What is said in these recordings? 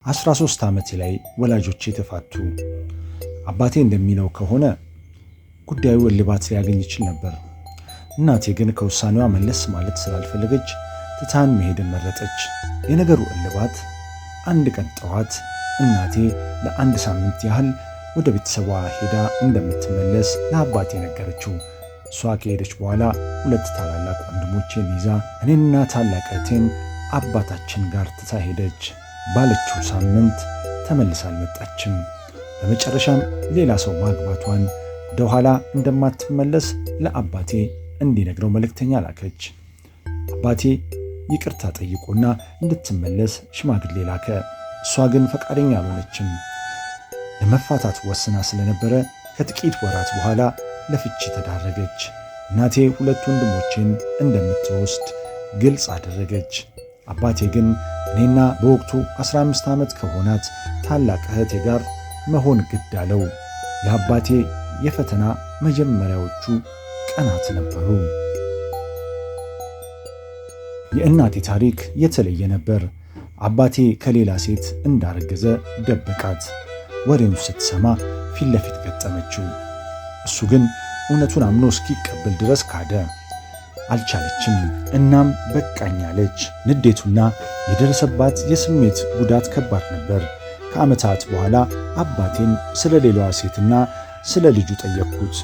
13 ዓመቴ ላይ ወላጆቼ ተፋቱ። አባቴ እንደሚለው ከሆነ ጉዳዩ እልባት ሊያገኝ ይችል ነበር። እናቴ ግን ከውሳኔዋ መለስ ማለት ስላልፈለገች ትታን መሄድን መረጠች። የነገሩ እልባት አንድ ቀን ጠዋት እናቴ ለአንድ ሳምንት ያህል ወደ ቤተሰቧ ሄዳ እንደምትመለስ ለአባቴ ነገረችው። እሷ ከሄደች በኋላ ሁለት ታላላቅ ወንድሞቼን ይዛ እኔንና ታላቅ እህቴን አባታችን ጋር ትታ ሄደች። ባለችው ሳምንት ተመልሳ አልመጣችም። በመጨረሻም ሌላ ሰው ማግባቷን ወደ ኋላ እንደማትመለስ ለአባቴ እንዲነግረው መልእክተኛ ላከች። አባቴ ይቅርታ ጠይቆና እንድትመለስ ሽማግሌ ላከ። እሷ ግን ፈቃደኛ አልሆነችም። ለመፋታት ወስና ስለነበረ ከጥቂት ወራት በኋላ ለፍቺ ተዳረገች። እናቴ ሁለት ወንድሞቼን እንደምትወስድ ግልጽ አደረገች። አባቴ ግን እኔና በወቅቱ 15 ዓመት ከሆናት ታላቅ እህቴ ጋር መሆን ግድ አለው። የአባቴ የፈተና መጀመሪያዎቹ ቀናት ነበሩ። የእናቴ ታሪክ የተለየ ነበር። አባቴ ከሌላ ሴት እንዳረገዘ ደበቃት። ወሬውን ስትሰማ ፊት ለፊት ገጠመችው። እሱ ግን እውነቱን አምኖ እስኪቀበል ድረስ ካደ። አልቻለችም። እናም በቃኝ አለች። ንዴቱና የደረሰባት የስሜት ጉዳት ከባድ ነበር። ከዓመታት በኋላ አባቴን ስለ ሌላዋ ሴትና ስለ ልጁ ጠየቅኩት።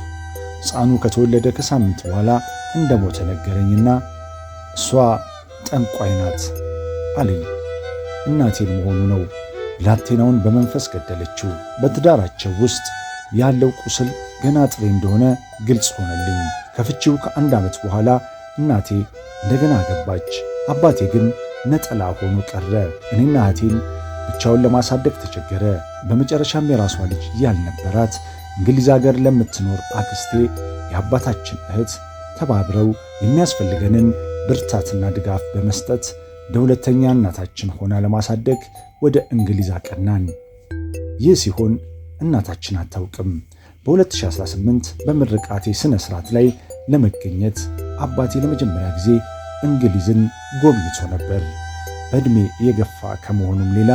ሕፃኑ ከተወለደ ከሳምንት በኋላ እንደሞተ ነገረኝና እሷ ጠንቋይ ናት አለኝ። እናቴን መሆኑ ነው። ብላቴናውን በመንፈስ ገደለችው። በትዳራቸው ውስጥ ያለው ቁስል ገና ጥሬ እንደሆነ ግልጽ ሆነልኝ። ከፍቺው ከአንድ ዓመት በኋላ እናቴ እንደገና ገባች። አባቴ ግን ነጠላ ሆኖ ቀረ። እኔና እህቴን ብቻውን ለማሳደግ ተቸገረ። በመጨረሻም የራሷ ልጅ ያልነበራት እንግሊዝ ሀገር ለምትኖር አክስቴ የአባታችን እህት ተባብረው የሚያስፈልገንን ብርታትና ድጋፍ በመስጠት እንደ ሁለተኛ እናታችን ሆና ለማሳደግ ወደ እንግሊዝ አቀናን። ይህ ሲሆን እናታችን አታውቅም። በ2018 በምርቃቴ ስነ ስርዓት ላይ ለመገኘት አባቴ ለመጀመሪያ ጊዜ እንግሊዝን ጎብኝቶ ነበር። በዕድሜ የገፋ ከመሆኑም ሌላ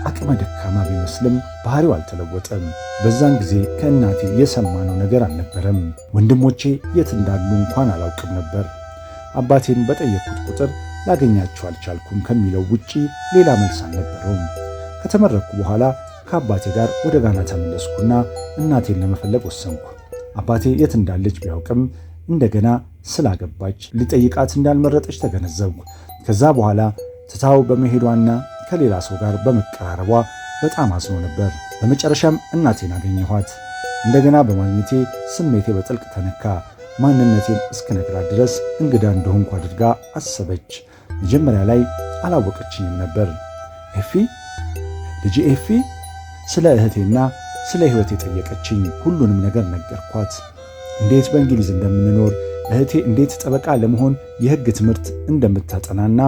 አቅመ ደካማ ቢመስልም ባህሪው አልተለወጠም። በዛን ጊዜ ከእናቴ የሰማነው ነገር አልነበረም። ወንድሞቼ የት እንዳሉ እንኳን አላውቅም ነበር። አባቴን በጠየቅኩት ቁጥር ላገኛቸው አልቻልኩም ከሚለው ውጪ ሌላ መልስ አልነበረውም። ከተመረቅኩ በኋላ ከአባቴ ጋር ወደ ጋና ተመለስኩና እናቴን ለመፈለግ ወሰንኩ። አባቴ የት እንዳለች ቢያውቅም እንደገና ስላገባች ሊጠይቃት እንዳልመረጠች ተገነዘብኩ። ከዛ በኋላ ትታው በመሄዷና ከሌላ ሰው ጋር በመቀራረቧ በጣም አዝኖ ነበር። በመጨረሻም እናቴን አገኘኋት። እንደገና በማግኘቴ ስሜቴ በጥልቅ ተነካ። ማንነቴን እስክነግራት ድረስ እንግዳ እንደሆንኩ አድርጋ አሰበች። መጀመሪያ ላይ አላወቀችኝም ነበር። ኤፊ፣ ልጅ ኤፊ፣ ስለ እህቴና ስለ ሕይወቴ ጠየቀችኝ። ሁሉንም ነገር ነገርኳት። እንዴት በእንግሊዝ እንደምንኖር፣ እህቴ እንዴት ጠበቃ ለመሆን የሕግ ትምህርት እንደምታጠናና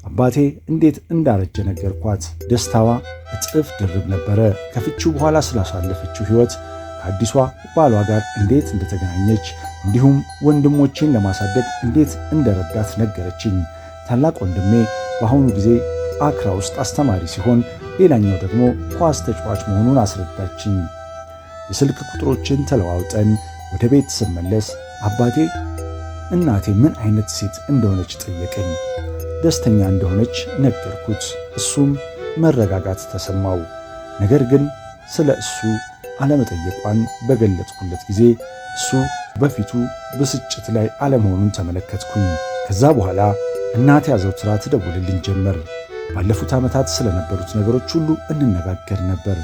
አባቴ እንዴት እንዳረጀ ነገርኳት። ደስታዋ እጥፍ ድርብ ነበረ። ከፍቺው በኋላ ስላሳለፈችው ሕይወት፣ ከአዲሷ ባሏ ጋር እንዴት እንደተገናኘች፣ እንዲሁም ወንድሞቼን ለማሳደግ እንዴት እንደረዳት ነገረችኝ። ታላቅ ወንድሜ በአሁኑ ጊዜ አክራ ውስጥ አስተማሪ ሲሆን፣ ሌላኛው ደግሞ ኳስ ተጫዋች መሆኑን አስረዳችኝ። የስልክ ቁጥሮችን ተለዋውጠን ወደ ቤት ስመለስ አባቴ እናቴ ምን አይነት ሴት እንደሆነች ጠየቀኝ። ደስተኛ እንደሆነች ነገርኩት። እሱም መረጋጋት ተሰማው። ነገር ግን ስለ እሱ አለመጠየቋን በገለጥኩለት ጊዜ እሱ በፊቱ ብስጭት ላይ አለመሆኑን ተመለከትኩኝ። ከዛ በኋላ እናቴ አዘውትራ ትደውልልኝ ጀመር። ባለፉት ዓመታት ስለነበሩት ነገሮች ሁሉ እንነጋገር ነበር።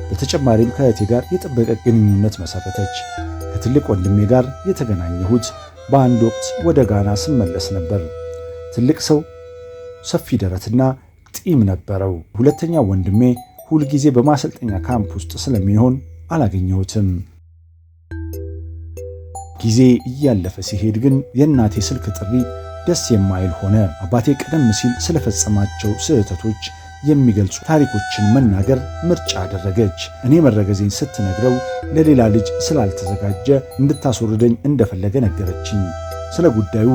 በተጨማሪም ከእህቴ ጋር የጠበቀ ግንኙነት መሰረተች። ከትልቅ ወንድሜ ጋር የተገናኘሁት በአንድ ወቅት ወደ ጋና ስመለስ ነበር። ትልቅ ሰው፣ ሰፊ ደረትና ጢም ነበረው። ሁለተኛ ወንድሜ ሁልጊዜ በማሰልጠኛ ካምፕ ውስጥ ስለሚሆን አላገኘሁትም። ጊዜ እያለፈ ሲሄድ ግን የእናቴ ስልክ ጥሪ ደስ የማይል ሆነ። አባቴ ቀደም ሲል ስለፈጸማቸው ስህተቶች የሚገልጹ ታሪኮችን መናገር ምርጫ አደረገች። እኔ መረገዜን ስትነግረው ለሌላ ልጅ ስላልተዘጋጀ እንድታስወርደኝ እንደፈለገ ነገረችኝ። ስለ ጉዳዩ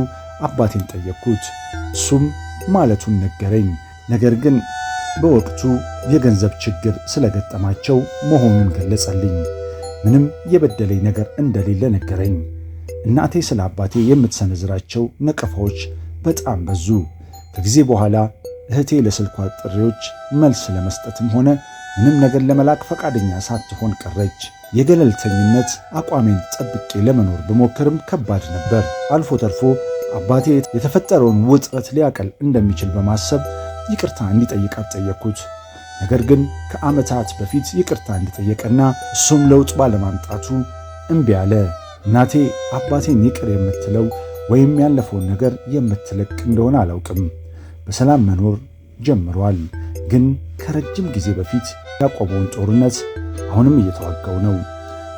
አባቴን ጠየቅኩት። እሱም ማለቱን ነገረኝ። ነገር ግን በወቅቱ የገንዘብ ችግር ስለገጠማቸው መሆኑን ገለጸልኝ። ምንም የበደለኝ ነገር እንደሌለ ነገረኝ። እናቴ ስለ አባቴ የምትሰነዝራቸው ነቀፋዎች በጣም በዙ። ከጊዜ በኋላ እህቴ ለስልኳ ጥሪዎች መልስ ለመስጠትም ሆነ ምንም ነገር ለመላክ ፈቃደኛ ሳትሆን ቀረች። የገለልተኝነት አቋሜን ጠብቄ ለመኖር ብሞክርም ከባድ ነበር። አልፎ ተርፎ አባቴ የተፈጠረውን ውጥረት ሊያቀል እንደሚችል በማሰብ ይቅርታ እንዲጠይቃት ጠየቅኩት። ነገር ግን ከዓመታት በፊት ይቅርታ እንደጠየቀና እሱም ለውጥ ባለማምጣቱ እምቢ አለ። እናቴ አባቴን ይቅር የምትለው ወይም ያለፈውን ነገር የምትለቅ እንደሆነ አላውቅም። በሰላም መኖር ጀምሯል። ግን ከረጅም ጊዜ በፊት ያቆመውን ጦርነት አሁንም እየተዋጋው ነው።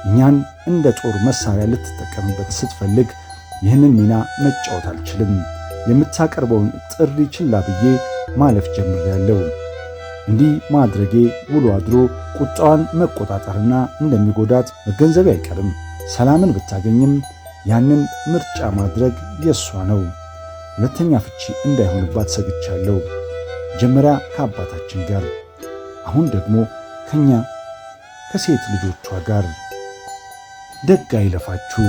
እኛን እንደ ጦር መሳሪያ ልትጠቀምበት ስትፈልግ ይህንን ሚና መጫወት አልችልም። የምታቀርበውን ጥሪ ችላ ብዬ ማለፍ ጀምሬያለሁ። እንዲህ ማድረጌ ውሎ አድሮ ቁጣዋን መቆጣጠርና እንደሚጎዳት መገንዘቤ አይቀርም። ሰላምን ብታገኝም ያንን ምርጫ ማድረግ የእሷ ነው። ሁለተኛ ፍቺ እንዳይሆንባት ሰግቻለሁ። መጀመሪያ ከአባታችን ጋር፣ አሁን ደግሞ ከኛ ከሴት ልጆቿ ጋር። ደግ አይለፋችሁ።